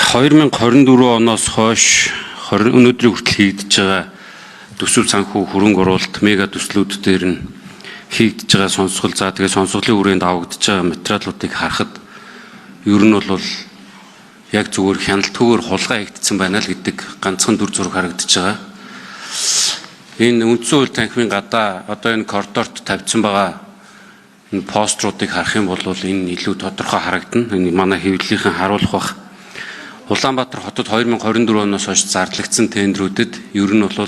2024 оноос хойш 20 өнөөдрийг хүртэл хийгдэж байгаа төсөв санхүү хөрөнгө оруулалт мега төслүүд дээр нь хийгдэж байгаа сонсгол, за тэгээ сонсголын хүрээнд авагдж байгаа материалуудыг харахад ер нь бол яг зүгээр хяналтгүйгээр хулгай хийгдсэн байна л гэдэг ганцхан дүр зураг харагдаж байгаа. Энэ үндсэн хууль танхимын гадаа одоо энэ коридорт тавьсан байгаа энэ постеруудыг харах юм бол энэ илүү тодорхой харагдана. Энэ манай хэвлэлийнхэн харуулах бах. Улаанбаатар хотод 2024 оноос хойш зарлагдсан тендрүүдэд ер нь бол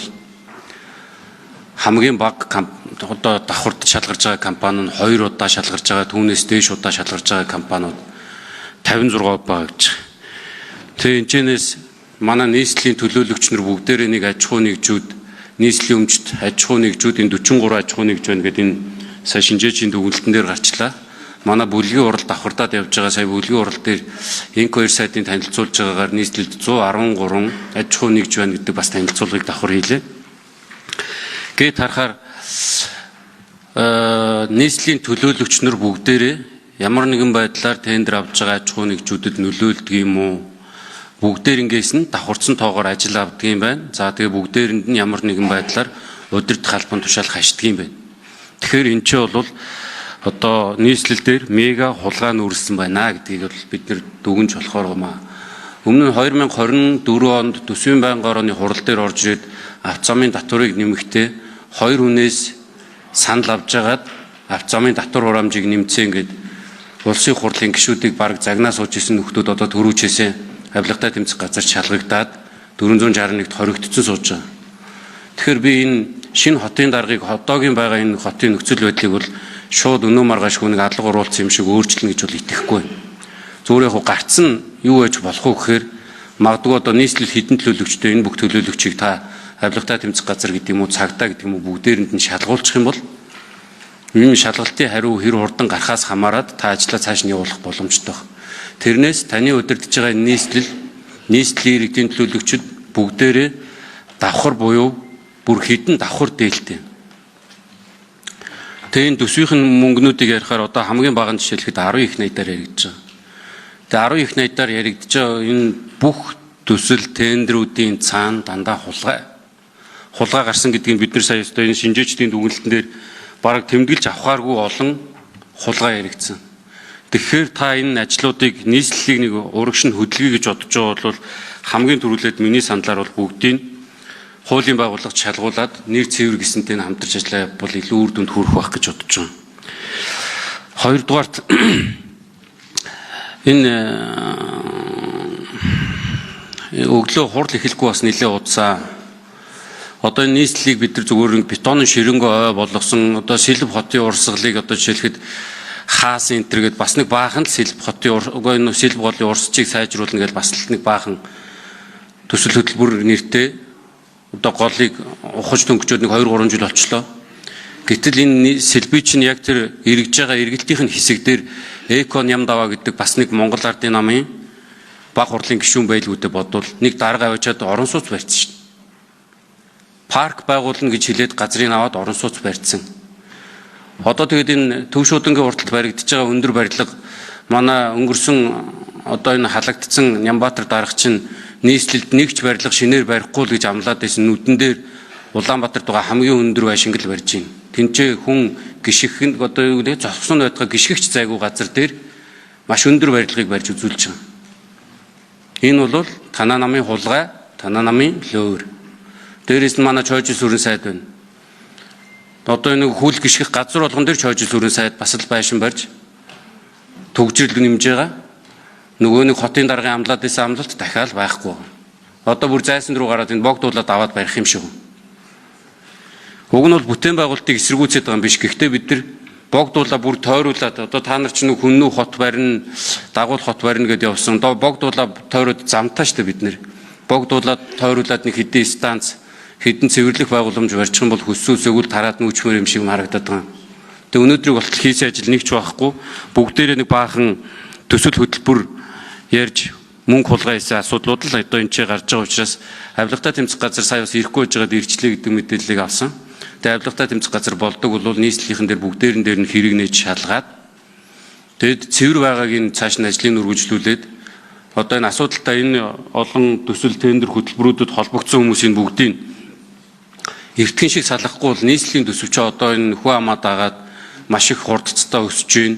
хамгийн бага одоо давхарт шалгарч байгаа компани нь 2 удаа шалгарч байгаа, түүнээс дээш удаа шалгарч байгаа компаниуд 56 байгаа гэж. Тэгээ энэчнээс манай нийслэлийн төлөөлөгч нар бүгдээрээ нэг аж ахуй нэгжүүд, нийслэлийн өмчт аж ахуй нэгжүүд энэ 43 аж ахуй нэгж байна гэдэг энэ сая шинжээчийн дүгнэлтэн дээр гарчлаа. Манай бүлгийн хурал давхардаад явж байгаа, сая бүлгийн хурал дээр инк 2 сайдын танилцуулж байгаагаар нийслэлд 113 аж ахуй нэгж байна гэдэг бас танилцуулгыг давхар хийлээ. Гээд харахаар нийслэлийн төлөөлөгч нар бүгдээрээ ямар нэгэн байдлаар тендер авч байгаа аж ахуй нэгжүүдэд нөлөөлдөг юм уу? Бүгдээрнгээс нь давхарцсан тоогоор ажил авдаг юм байна. За тэгээ бүгдээрэнд нь ямар нэгэн байдлаар удирдах албан тушаал хашдаг юм байна. Тэгэхээр энэ ч бол одоо нийслэл дээр мега хулгай нүүрлсэн байна гэдгийг бол бид нэр дүгнж болохоор юм аа. Өмнө нь 2024 онд төсвийн байнгын орооны хурал дээр орж ирээд авто замын татварыг нэмэхдээ хоёр хүнээс санал авч жагаад авто замын татвар хураамжийг нэмсэн ингээд улсын хурлын гишүүдийг бараг загнаа сууж исэн нөхдүүд одоо төрүүчээсээ авилгатай тэмцэх газар шалгагдаад 461-т хоригдсон сууж байгаа. Тэгэхээр би энэ шинэ хотын даргыг, одоогийн байгаа энэ хотын нөхцөл байдлыг бол шууд өнөө маргаашгүй нэг алга уруулсан юм шиг өөрчлөнө гэж бол итгэхгүй. Зүгээр яг гарцсан юу байж болох вэ гэхээр магадгүй одоо нийслэл хэдэн төлөөлөгчтэй, энэ бүх төлөөлөгчийг та авилгатай тэмцэх газар гэдэг юм уу, цагдаа гэдэг юм уу, бүгдээрэнд нь шалгуулчих юм бол энэ шалгалтын хариу хэр хурдан гарахаас хамаарат та ажлаа цааш нь явуулах боломжтой. Тэрнээс таны удирдах байгаа энэ нийслэл, нийслэлийн иргэдийн төлөөлөгчд бүгдээрээ давхар буюу бүр хэдэн давхар дээлтэй. Тэгээ энэ төсвийнх нь мөнгнүүдийг ярихаар одоо хамгийн бага нь жишээлхэд 10 их 80-аар яригдж байгаа. Тэгээ 10 их 80-аар яригдж байгаа энэ бүх төсөл тендрүүдийн цаана дандаа хулгай. Хулгай гарсан гэдгийг бид нар сая өстой энэ шинжээчдийн дүгнэлтэн дээр бараг тэмдэглэж авахааргүй олон хулгай яригдсан. Тэгэхээр та энэ ажлуудыг, нийслэлийг нэг урагш нь хөдөлгөе гэж бодож байгаа бол хамгийн түрүүлээд миний саналаар бол бүгдийг хуулийн байгууллагад шалгуулад нэр цэвэр гэсэнтэй нь хамтарч ажиллаа явбал илүү үр дүнд хүрэх байх гэж бодож байгаа. Хоёрдугаарт энэ өглөө хурал эхлэхгүй бас нэлээд удсаа. Одоо энэ нийслэлийг бид нар зүгээр бетонын ширэнгөө ой болгосон, одоо Сэлб хотын урсгалыг одоо жишээлхэд хаас энэ төр гээд бас нэг баахан л Сэлб хотын, үгүй, энэ Сэлб голын урсчийг сайжруулна гэж бас л нэг баахан төсөл хөтөлбөр нэртэй одоо голыг ухаж дөнгөчөөд нэг 2 3 жил болчлоо. Гэтэл энэ сэлбий чинь яг тэр эргэж байгаа эргэлтийн хэсэг дээр Эко Нямдава гэдэг бас нэг Монгол Ардын намын баг хурлын гишүүн байлгуудад бодвол нэг дарга аваачаад орон сууц барьсан шүү дээ. Парк байгуулна гэж хэлээд газрыг аваад орон сууц барьсан. Одоо тэгээд энэ төв шуудангийн урталт баригдаж байгаа өндөр барилга, манай өнгөрсөн одоо энэ халагдсан Нямбатар дарга чинь нийслэлд нэг ч барилга шинээр барихгүй л гэж амлаад байсан нүдэн дээр Улаанбаатарт байгаа хамгийн өндөр байшинг л барьж байна. Тинчээ хүн гიშгэх нь одоо юу гэдэг зогсон байтгаа гიშгэгч зайгүй газар дээр маш өндөр барилгыг барьж үзүүлж байгаа. Энэ бол танаа намын хулгай, танаа намын лөөр. Дээрээс нь манай чойжил сүрэн сайд байна. Одоо энэ хүл гიშгэх газар болгон дээр чойжил сүрэн сайд бас л байшин барьж төгжрөл нэмж байгаа. Нөгөө нэг хотын даргын амлаад байсан амлалт дахиад байхгүй. Одоо бүр зайсан руу гараад энэ богдуулаад аваад барих юм шиг. Уг нь бол бүтээн байгуулалтыг эсэргүүцээд байгаа юм биш. Гэхдээ бид нар богдуулаа бүр тойруулаад, одоо та нар ч нэг хүннүү хот барина, дагуул хот барина гэдээ явсан. Одоо богдуулаа тойроод замтаа штэ бид нэр. Богдуулаад тойруулаад нэг хэдэн станц, хэдэн цэвэрлэх байгууламж барьчих юм бол хөссөөсөөгөл тараад нүүчмээр юм шиг харагдаад байгаа. Тэгээ өнөөдрийг болтол хийсэн ажил нэг ч байхгүй. Бүгдээрээ нэг баахан төсөл хөтөлбөр ярьж мөнгө хулгай хийсэн асуудлууд л одоо энэ ч гарч байгаа учраас авилгатай тэмцэх газар сая бас ирэхгүй байжгаад ирчлээ гэдэг мэдээллийг авсан. Тэгээ авилгатай тэмцэх газар болдог бол нийслэлийнхэн дээр бүгдээрэн дээр нь хэрэг нээж шалгаад, тэгэд цэвэр байгааг нь цааш нь ажлыг үргэлжлүүлээд Одоо энэ асуудалтай энэ олон төсөл тендер хөтөлбөрүүдэд холбогдсон хүмүүсийн бүгдийг эртхэн шиг салгахгүй бол нийслэлийн төсөв чи одоо энэ хүү амаа дагаад маш их хурдцтай өсөж байна.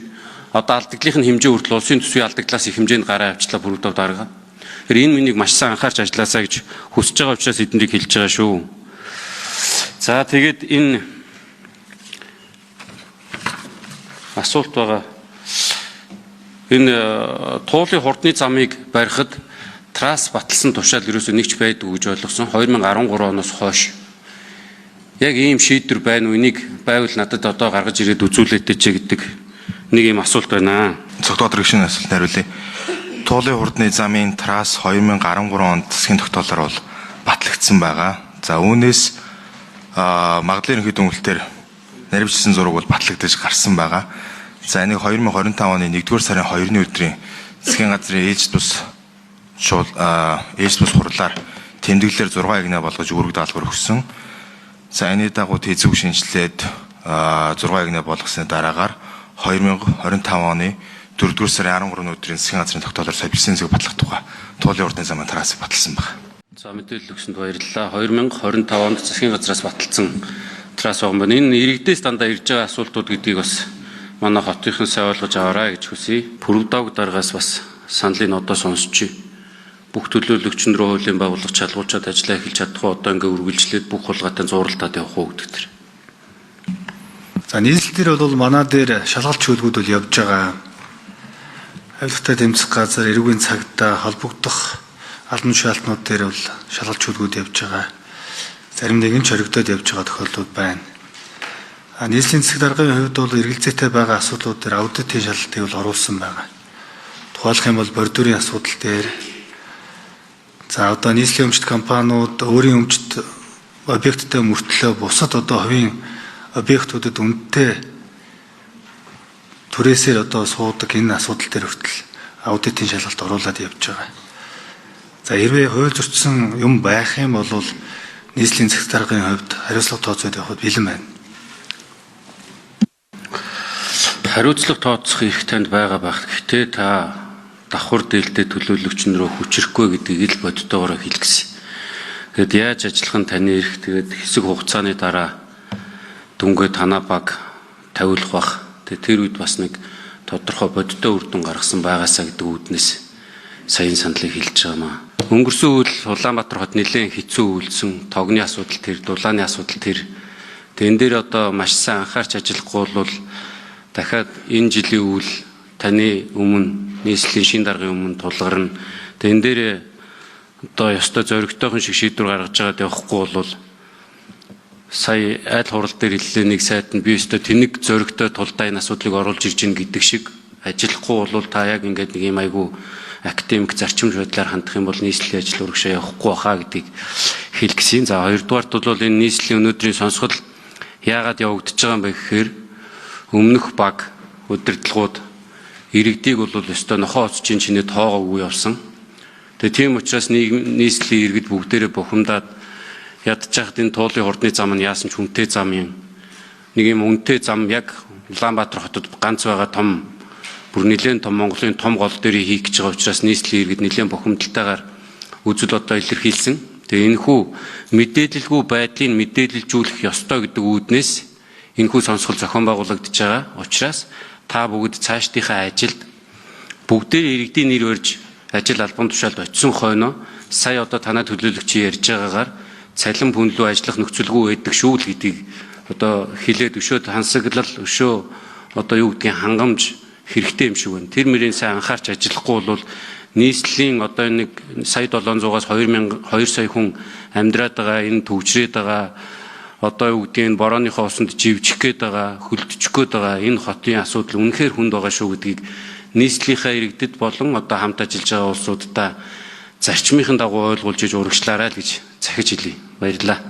Одоо алдагдлын хэмжээ хүртэл улсын төсвийн алдагдлаас их хэмжээнд гараа авчлаа Пүрэвдав дарга. Тэгэхээр энэ миний маш сайн анхаарч ажилласаа гэж хүсэж байгаа учраас эднэрийг хэлж байгаа шүү. За тэгээд энэ асуулт байгаа. Энэ туулын хурдны замыг барихад трасс баталсан тушаал ерөөсөө нэгч байдгүй гэж ойлгосон 2013 оноос хойш. Яг ийм шийдвэр байна уу? Энийг байвал надад одоо гаргаж ирээд үзүүлээтэй ч гэдэг нэг ийм асуулт байна. Цогтоотор гишүүн асуулт хариулъя. Туулын хурдны замын трасс 2013 онд засгийн тогтоолоор бол батлагдсан байгаа. За үүнээс магадлал ерөнхий дүнэлтээр наривчсан зураг бол батлагдаж гарсан байгаа. За энийг 2025 оны 1-р сарын 2-ны өдрийн засгийн газрын ээлж тус ээлж тус хурлаар тэмдэглэлээр 6 ягнаа болгож үүрэг даалгавар өгсөн. За энэний дагуу тэзүү шинжилээд 6 ягнаа болгосны дараагаар 2025 оны 4-р сарын 13-ны өдрийн засгийн газрын тогтоолоор солилцсон зэг батлах тухай туулын урдны замын трассыг баталсан байна. За мэдээлэл өгсөнд баярлалаа. 2025 онд засгийн газраас баталсан трасс байгаа юм байна. Энэ иргэдээс дандаа ирж байгаа асуултууд гэдгийг бас манай хотынхан сайн ойлгож аваарай гэж хүсье. Пүрэвдог даргаас бас саналыг одоо сонсчий. Бүх төлөөлөгчн рүү хуулийн байгууллага чалгуучаад ажиллаа эхэлж чадах уу? Одоо ингээ үргэлжлээд бүх хулгайтай зууралдаад явах уу гэдэг төр. За нийслэл дээр бол манай дээр шалгалт чөлгүүд бол явж байгаа. Авилгатай тэмцэх газар, эрүүгийн цагдаа холбогдох албан тушаалтнууд дээр бол шалгалт чөлгүүд явж байгаа. Зарим нэгэн ч хоригдоод явж байгаа тохиолдлууд байна. А нийслэлийн засаг даргын хувьд бол эргэлзээтэй байгаа асуудлууд дээр аудитын шалгалтыг бол оруулсан байгаа. Тухайлах юм бол бордюрын асуудал дээр за одоо нийслэлийн өмчт компаниуд өөрийн өмчт объекттэй мөртлөө бусад одоо хувийн объектуудад үнэтэй түрээсээр одоо суудаг энэ асуудал дээр хүртэл аудитын шалгалт оруулаад явж байгаа. За хэрвээ хууль зөрчсөн юм байх юм бол нийслэлийн засаг даргын хувьд хариуцлага тооцоод явахад бэлэн байна. Хариуцлага тооцох эрх танд байгаа байх. Гэхдээ та давхар дээлтэй төлөөлөгчн рүү хүчрэхгүй гэдгийг л бодтойгоор хэлгэсэн. Тэгэд яаж ажиллах нь таны эрх. Тэгээд хэсэг хугацааны дараа дүнгээ танаа баг тавиулах бах. Тэгээд тэр үед бас нэг тодорхой бодтой үр дүн гаргасан байгаасаа гэдэг үүднээс саяын саналыг хэлж байгаа маа. Өнгөрсөн үйл Улаанбаатар хот нэлээд хэцүү үйлсэн. Тогны асуудал тэр, дулааны асуудал тэр. Тэгээд энэ дээр одоо маш сайн анхаарч ажиллахгүй бол дахиад энэ жилийн үйл таны өмнө нийслэлийн шин даргын өмнө тулгарна. Тэгээд энэ дээр одоо ёстой зоригтойхон шиг шийдвэр гаргаж байгаад явахгүй бол сая айл хурал дээр хэллээ нэг сайд нь би өстой тэнэг зоригтой тулдаа энэ асуудлыг оруулж ирж гин гэдэг шиг ажиллахгүй бол та яг ингээд нэг юм айгүй академик зарчимж байдлаар хандах юм бол нийслэлийн ажил урагшаа явахгүй баха гэдгийг хэлгэсэн. За хоёрдугаарт бол энэ нийслэлийн өнөөдрийн сонсгол яагаад явагдаж байгаа юм бэ гэхээр өмнөх баг удирдлагууд иргэдийг бол өстой нохоо оцчин чинээ тоогоогүй явсан. Тэгээ тийм учраас нийслэлийн иргэд бүгдээрээ бухимдаад ядчихад энэ туулын хурдны зам нь яасан ч үнэтэй зам юм. Нэг юм үнэтэй зам яг Улаанбаатар хотод ганц байгаа том бүр нэлээд том Монголын том гол дээр хийх гэж байгаа учраас нийслэлийн иргэд нэлээд бухимдалтайгаар үзэл бодоо илэрхийлсэн. Тэгээ энэхүү мэдээлэлгүй байдлыг мэдээлэлжүүлэх ёстой гэдэг үүднээс энэхүү сонсгол зохион байгуулагдаж байгаа учраас та бүгд цаашдынхаа ажилд бүгдээр иргэдийн нэр барьж ажил албан тушаалд очисон хойноо сая одоо танай төлөөлөгч ярьж байгаагаар цалин пүнлүү ажиллах нөхцөлгүй байдаг шүү л гэдгийг одоо хилээд өшөө хансаглал өшөө одоо юу гэдгийг хангамж хэрэгтэй юм шиг байна. Тэр мөрийн сайн анхаарч ажиллахгүй бол нийслэлийн одоо нэг сая 700-аас 2000 2 сая хүн амьдраад байгаа энэ төвжрээд байгаа одоо юу гэдгийг борооныхоо усанд живчих гээд байгаа, хөлдөчих гээд байгаа энэ хотын асуудал үнэхээр хүнд байгаа шүү гэдгийг нийслэлийнхаа иргэдэд болон одоо хамт ажиллаж байгаа улсуудаа зарчмынхын дагуу ойлгуулж иж урагшлаарай л гэж захиж хэлье. Баярлалаа.